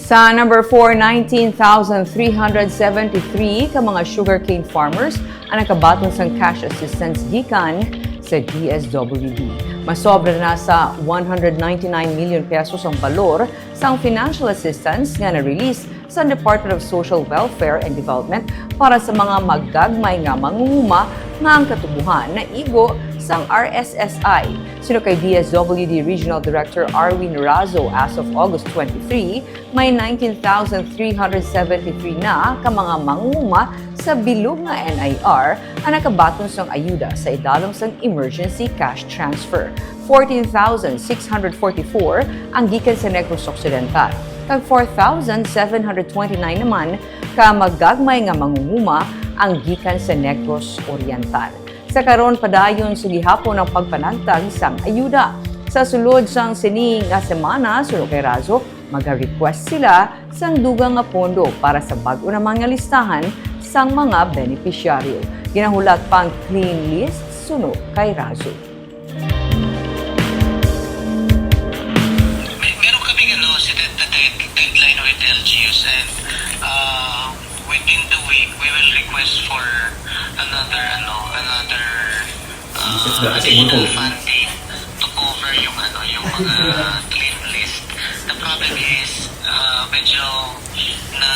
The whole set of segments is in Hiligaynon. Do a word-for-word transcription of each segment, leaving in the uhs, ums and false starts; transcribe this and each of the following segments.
Sa number four, nineteen thousand three hundred seventy-three ka mga sugarcane farmers ang nakabaton sang cash assistance gikan sa D S W D. Masobra na sa one hundred ninety-nine million pesos ang balor sang financial assistance nga na-release sa Department of Social Welfare and Development para sa mga magagmay nga mangunguma nga ang katubuhan naigo sang R S S I. Suno kay D S W D Regional Director Arwin Razo, as of August twenty-three, may nineteen thousand three hundred seventy-three na ka mga mangunguma sa bilog nga N I R ang nakabaton sang ayuda sa idalom sang emergency cash transfer. Fourteen thousand six hundred forty-four ang gikan sa Negros Occidental, kag four thousand seven hundred twenty-nine naman ka magagmay nga mangunguma ang gikan sa Negros Oriental. Sa karon, padayon sa gihapon ang pagpanagtag sang ayuda. Sa sulod sang sini nga semana, suno kay Razo, maga-request sila sang dugang nga pondo para sa bag-o naman nga listahan sang mga benepisyaryo. Ginahulat pang clean list suno kay Razo. May, meron kaming ano, si dead, the dead, deadline with L G Us and uh, within the week we will request for another ano, another uh, It's the- it's additional involved. Funding to cover yung ano, yung mga clean list. The problem is uh, medyo na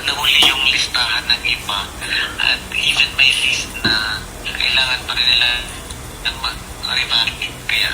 nahuli yung listahan ng iba at even may list na kailangan pa rin nila mag-revamp. Kaya